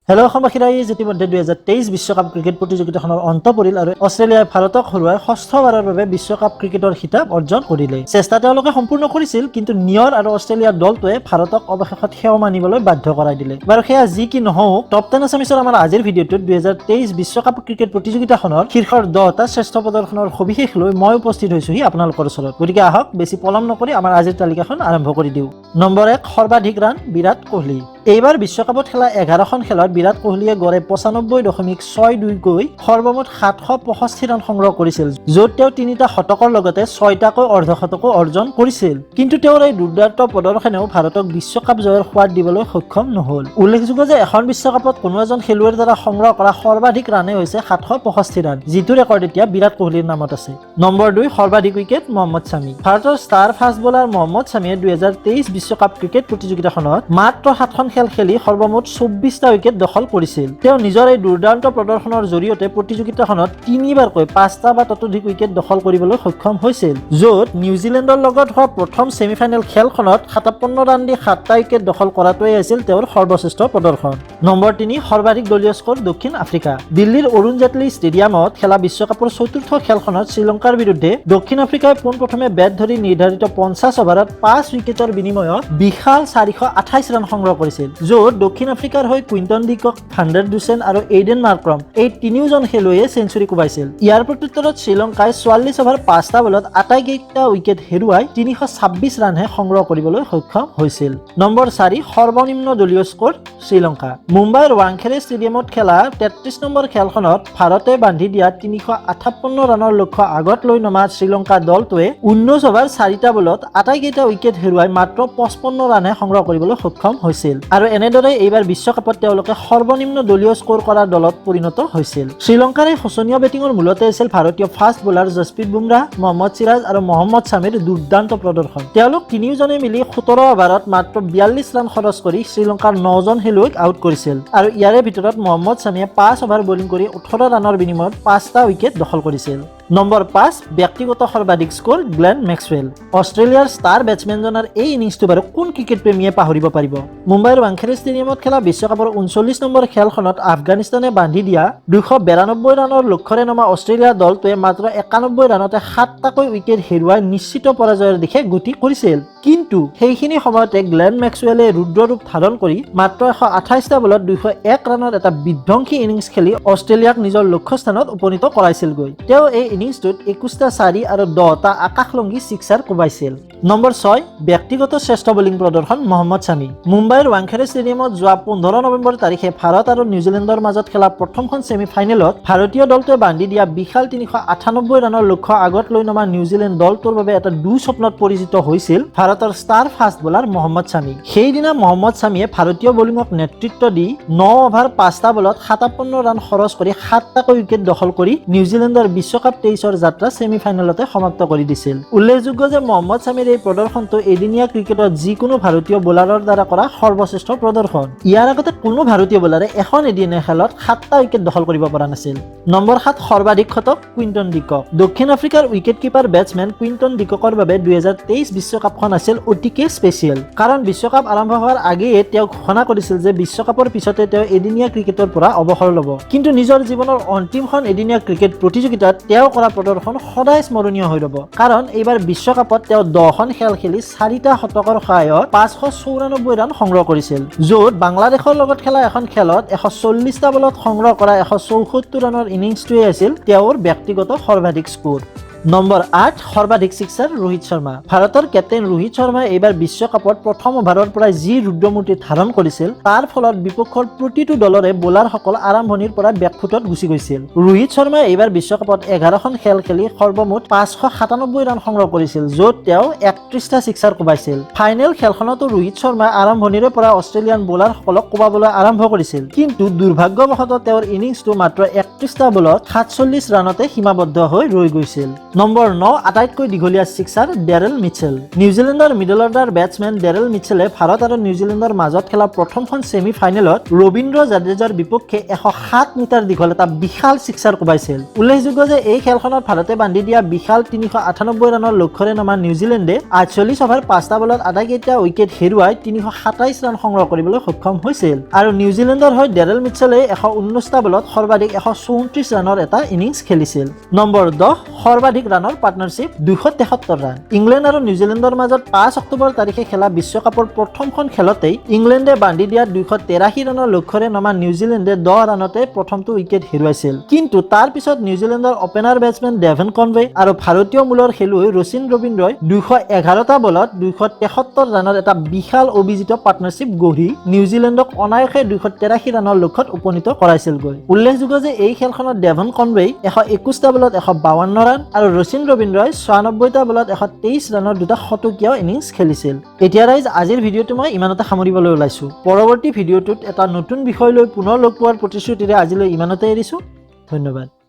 Hello' অসমবাসী ৰাইজ, ইতিমধ্যে 2023 বিশ্বকাপ ক্ৰিকেট প্ৰতিযোগিতাখনৰ অন্ত পৰিল আৰু অষ্ট্ৰেলিয়াই ভাৰতক হৰুৱাই ষষ্ঠবাৰৰ বাবে বিশ্বকাপ ক্ৰিকেটৰ খিতাপ অৰ্জন কৰিলে। চেষ্টা তেওঁলোকে সম্পূৰ্ণ কৰিছিল, কিন্তু নিয়ৰ আৰু অষ্ট্ৰেলিয়াৰ দলটোৱে ভাৰতক অৱশেষত সেও মানিবলৈ বাধ্য কৰাই দিলে। বাৰু, সেয়া যি কি নহওক, টপ 10 আছামিছৰ আমাৰ আজিৰ ভিডিঅ'টোত 2023 বিশ্বকাপ ক্ৰিকেট প্ৰতিযোগিতাখনৰ শীৰ্ষৰ 10টা শ্ৰেষ্ঠ প্ৰদৰ্শনৰ সবিশেষ লৈ মই উপস্থিত হৈছোহি আপোনালোকৰ ওচৰত। গতিকে আহক, বেছি পলম নকৰি আমাৰ আজিৰ তালিকাখন আৰম্ভ কৰি দিওঁ। নম্বৰ 1, সৰ্বাধিক ৰান বিৰাট কোহলি। এইবাৰ বিশ্বকাপত খেলা 11খন খেলত বিৰাট কোহলিয়ে গড়ে 95.62কৈ সৰ্বমুঠ 765 ৰান সংগ্ৰহ কৰিছিল, য'ত তেওঁ তিনিটা শতকৰ লগতে ছয়টাকৈ অৰ্ধশতকো অৰ্জন কৰিছিল। কিন্তু তেওঁৰ এই দুৰ্দান্ত প্ৰদৰ্শনেও ভাৰতক বিশ্বকাপ জয়ৰ সোৱাদ দিবলৈ সক্ষম নহ'ল। উল্লেখযোগ্য যে এখন বিশ্বকাপত কোনো এজন খেলুৱৈৰ দ্বাৰা সংগ্ৰহ কৰা সৰ্বাধিক ৰানেই হৈছে 765 ৰান, যিটো ৰেকৰ্ড এতিয়া বিৰাট কোহলিৰ নামত আছে। নম্বৰ 2, সৰ্বাধিক উইকেট মহম্মদ ছামী। ভাৰতৰ ষ্টাৰ ফাষ্ট বলাৰ মহম্মদ ছামীয়ে 2023 বিশ্বকাপ ক্ৰিকেট প্ৰতিযোগিতাখনত মাত্ৰ সাতখন খেল খেলি সৰ্বমুঠ 24টা উইকেট দখল কৰিছিল। তেওঁ নিজৰ এই দুৰ্দান্ত প্ৰদৰ্শনৰ জৰিয়তে প্ৰতিযোগিতাখনত তিনিবাৰকৈ পাঁচটা বা ততোধিক উইকেট দখল কৰিবলৈ সক্ষম হৈছিল, য'ত নিউজিলেণ্ডৰ লগত হোৱা প্ৰথম ছেমি ফাইনেল খেলখনত 57 ৰান দি সাতটা উইকেট দখল কৰাটোৱেই আছিল তেওঁৰ সৰ্বশ্ৰেষ্ঠ প্ৰদৰ্শন। নম্বৰ 3, সৰ্বাধিক দলীয় স্ক'ৰ দক্ষিণ আফ্ৰিকা। দিল্লীৰ অৰুণ জেটলী ষ্টেডিয়ামত খেলা বিশ্বকাপৰ চতুৰ্থ খেলখনত শ্ৰীলংকাৰ বিৰুদ্ধে দক্ষিণ আফ্ৰিকাই পোনপ্ৰথমে বেট ধৰি নিৰ্ধাৰিত 50 অভাৰত 5 উইকেটৰ বিনিময়ত বিশাল 428 ৰান সংগ্ৰহ কৰিছিল, য'ত দক্ষিণ আফ্ৰিকাৰ হৈ কুইণ্টন ডিকক, ভাণ্ডাৰ ডুচেন আৰু এইডেন মাৰ্ক্ৰম এই তিনিওজন খেলুৱৈয়ে চেঞ্চুৰী কোবাইছিল। ইয়াৰ প্ৰত্যুত্তৰত শ্ৰীলংকাই 44 অভাৰ 5টা বলত আটাইকেইটা উইকেট হেৰুৱাই 326 ৰানহে সংগ্ৰহ কৰিবলৈ সক্ষম হৈছিল। নম্বৰ 4, সৰ্বনিম্ন দলীয় স্ক'ৰ শ্ৰীলংকা। মুম্বাইৰ ৱাংখেৰে ষ্টেডিয়ামত খেলা 33 নম্বৰ খেলখনত ভাৰতে বান্ধি দিয়া 358 ৰানৰ লক্ষ্য আগত লৈ নমা শ্ৰীলংকা দলটোৱে 19 অভাৰ 4টা বলত আটাইকেইটা উইকেট হেৰুৱাই মাত্ৰ 55 ৰানহে সংগ্ৰহ কৰিবলৈ সক্ষম হৈছিল আৰু এনেদৰে এইবাৰ বিশ্বকাপত তেওঁলোকে সৰ্বনিম্ন দলীয় স্ক'ৰ কৰা দলত পৰিণত হৈছিল। শ্ৰীলংকাৰ এই শোচনীয় বেটিঙৰ মূলতে আছিল ভাৰতীয় ফাষ্ট বলাৰ জছপ্ৰীত বুমৰাহ, মহম্মদ চিৰাজ আৰু মহম্মদ ছামীৰ দুৰ্দান্ত প্ৰদৰ্শন। তেওঁলোক তিনিওজনে মিলি 17 অভাৰত মাত্ৰ 42 ৰান খৰচ কৰি শ্ৰীলংকাৰ নজন খেলুৱৈক আউট কৰিছিল আৰু ইয়াৰে ভিতৰত মহম্মদ ছামীয়ে 5 অভাৰ বলিং কৰি 18 ৰানৰ বিনিময়ত পাঁচটা উইকেট দখল কৰিছিল। নম্বৰ 5, ব্যক্তিগত সৰ্বাধিক স্ক'ৰ গ্লেন মেক্সৱেল। অষ্ট্ৰেলিয়াৰ ষ্টাৰ বেটছমেনজনৰ এই ইনিংছটো বাৰু কোন ক্ৰিকেট প্ৰেমীয়ে পাহৰিব পাৰিব? মুম্বাইৰ ৱাংখেৰে ষ্টেডিয়ামত খেলা বিশ্বকাপৰ 39 নম্বৰ খেলখনত আফগানিস্তানে বান্ধি দিয়া 292 ৰানৰ লক্ষ্যৰে নমা অষ্ট্ৰেলিয়াৰ দলটোৱে মাত্ৰ 91 ৰানতে সাতটাকৈ উইকেট হেৰুৱাই নিশ্চিত পৰাজয়ৰ দিশে গতি কৰিছিল। কিন্তু সেইখিনি সময়তে গ্লেন মেক্সৱেলে ৰুদ্ৰৰূপ ধাৰণ কৰি মাত্ৰ 128টা বলত 201 ৰানৰ এটা বিধ্বংসী ইনিংছ খেলি অষ্ট্ৰেলিয়াক নিজৰ লক্ষ্যস্থানত উপনীত কৰাইছিলগৈ। তেওঁ এই ইনিংছটোত 21টা চাৰি আৰু 10টা আকাশলংঘী ছিক্সাৰ কোবাইছিল। নম্বৰ 6, ব্যক্তিগত শ্ৰেষ্ঠ বলিং প্ৰদৰ্শন মহম্মদ ছামী। মুম্বাইৰ ৱাংখেৰে ষ্টেডিয়ামত যোৱা 15 নৱেম্বৰ তাৰিখে ভাৰত আৰু নিউজিলেণ্ডৰ মাজত খেলা প্ৰথমখন ছেমি ফাইনেলত ভাৰতীয় দলটোৱে বান্ধি দিয়া বিশাল 398 ৰানৰ লক্ষ্য আগত লৈ নমা নিউজিলেণ্ড দলটোৰ বাবে এটা দুঃস্বপ্নত পৰিচিত হৈছিল ভাৰতৰ star fast bowler Mohammed Shami. সেইদিনা মহম্মদ ছামীয়ে ভাৰতীয় বলিঙক নেতৃত্ব দি 9 অভাৰ 5টা বলত 57 ৰান খৰচ কৰি সাতটাকৈ উইকেট দখল কৰি নিউজিলেণ্ডৰ বিশ্বকাপ 23ৰ যাত্ৰা ছেমি ফাইনেলতে সমাপ্ত কৰি দিছিল। উল্লেখযোগ্য যে মহম্মদ ছামীৰ এই প্ৰদৰ্শনটো এদিনীয়া ক্ৰিকেটত যিকোনো ভাৰতীয় বলাৰৰ দ্বাৰা কৰা সৰ্বশ্ৰেষ্ঠ প্ৰদৰ্শন। ইয়াৰ আগতে কোনো ভাৰতীয় বলাৰে এখন এদিনীয়া খেলত সাতটা উইকেট দখল কৰিব পৰা নাছিল। নম্বৰ 7, সৰ্বাধিক শতক কুইণ্টন ডিকক। দক্ষিণ আফ্ৰিকাৰ উইকেট কিপাৰ বেটছমেন কুইণ্টন ডিককৰ বাবে 2023 বিশ্বকাপখন আছিল অতিকে স্পেচিয়েল। কাৰণ বিশ্বকাপ আৰম্ভ হোৱাৰ আগেয়ে তেওঁ ঘোষণা কৰিছিল যে বিশ্বকাপৰ পিছতে তেওঁ এদিনীয়া ক্ৰিকেটৰ পৰা অৱসৰ ল'ব। কিন্তু নিজৰ জীৱনৰ অন্তিমখন এদিনীয়া ক্ৰিকেট প্ৰতিযোগিতাত তেওঁ কৰা প্ৰদৰ্শন সদায় স্মৰণীয় হৈ ৰ'ব। কাৰণ এইবাৰ বিশ্বকাপত তেওঁ 10খন খেল খেলি চাৰিটা শতকৰ সহায়ত 594 ৰান সংগ্ৰহ কৰিছিল, য'ত বাংলাদেশৰ লগত খেলা এখন খেলত 140টা বলত সংগ্ৰহ কৰা 174 ৰানৰ ইনিংছটোৱে আছিল তেওঁৰ ব্যক্তিগত সৰ্বাধিক স্ক'ৰ। নম্বৰ 8, সৰ্বাধিক ছিক্সাৰ ৰোহিত শৰ্মা। ভাৰতৰ কেপ্টেইন ৰোহিত শৰ্মাই এইবাৰ বিশ্বকাপত প্ৰথম অভাৰৰ পৰাই যি ৰুদ্ৰমূৰ্তি ধাৰণ কৰিছিল, তাৰ ফলত বিপক্ষৰ প্ৰতিটো দলৰে বলাৰসকল আৰম্ভণিৰ পৰা বেকফুটত গুচি গৈছিল। ৰোহিত শৰ্মাই এইবাৰ বিশ্বকাপত 11খন খেল খেলি সৰ্বমুঠ 597 ৰান সংগ্ৰহ কৰিছিল, য'ত তেওঁ 31টা ছিক্সাৰ কোবাইছিল। ফাইনেল খেলখনতো ৰোহিত শৰ্মাই আৰম্ভণিৰে পৰা অষ্ট্ৰেলিয়ান বলাৰসকলক কোবাবলৈ আৰম্ভ কৰিছিল। কিন্তু দুৰ্ভাগ্যবশতঃ তেওঁৰ ইনিংছটো মাত্ৰ 31টা বলত 47 ৰানতে সীমাবদ্ধ হৈ ৰৈ গৈছিল। নম্বৰ 9, আটাইতকৈ দীঘলীয়া ছিক্সাৰ, ডেৰেল মিচেল। নিউজিলেণ্ডৰ মিডল অৰ্ডাৰ বেটছমেন ডেৰেল মিচেলে ভাৰত আৰু নিউজিলেণ্ডৰ মাজত খেলা প্ৰথমখন ছেমি ফাইনেলত ৰবীন্দ্ৰ জাদেজাৰ বিপক্ষে 107 মিটাৰ দীঘল এটা বিশাল ছিক্সাৰ কোবাইছিল। উল্লেখযোগ্য যে এই খেলখনত ভাৰতে বান্ধি দিয়া বিশাল 398 ৰানৰ লক্ষ্যৰে নমা নিউজিলেণ্ডে 48 অভাৰ 5টা বলত আটাইকেইটা উইকেট হেৰুৱাই 327 ৰান সংগ্ৰহ কৰিবলৈ সক্ষম হৈছিল আৰু নিউজিলেণ্ডৰ হৈ ডেৰেল মিচেলে 119টা বলত সৰ্বাধিক 134 ৰানৰ এটা ইনিংছ খেলিছিল। নম্বৰ 10, সৰ্বাধিক ৰানৰ পাৰ্টনাৰশ্বিপ, 273 ৰান। ইংলেণ্ড আৰু নিউজিলেণ্ডৰ মাজত 5 অক্টোবৰ তাৰিখে খেলা বিশ্বকাপৰ প্ৰথমখন খেলতেই ইংলেণ্ডে বান্ধি দিয়া 283 ৰানৰ লক্ষ্যৰে নমা নিউজিলেণ্ডে 10 ৰানতে প্ৰথমটো উইকেট হেৰুৱাইছিল। কিন্তু তাৰ পিছত নিউজিলেণ্ডৰ অপেনাৰ বেটছমেন ডেভন কনৱে আৰু ভাৰতীয় মূলৰ খেলুৱৈ ৰচিন ৰবীন্দ্ৰই 211টা বলত 273 ৰানৰ এটা বিশাল অভিজিত পাৰ্টনাৰশ্বিপ গঢ়ি নিউজিলেণ্ডক অনায়াসে 283 ৰানৰ লক্ষ্যত উপনীত কৰাইছিলগৈ। উল্লেখযোগ্য যে এই খেলখনত ডেভন কনৱেই 121টা বলত 152 ৰান আৰু ৰচিন ৰবীন্দ্ৰই 96টা বলত 123 ৰানৰ দুটা শতকীয় ইনিংছ খেলিছিল। এতিয়া ৰাইজ, আজিৰ ভিডিঅ'টো মই ইমানতে সামৰিবলৈ ওলাইছোঁ। পৰৱৰ্তী ভিডিঅ'টোত এটা নতুন বিষয় লৈ পুনৰ লগ পোৱাৰ প্ৰতিশ্ৰুতিৰে আজিলৈ ইমানতে এৰিছোঁ। ধন্যবাদ।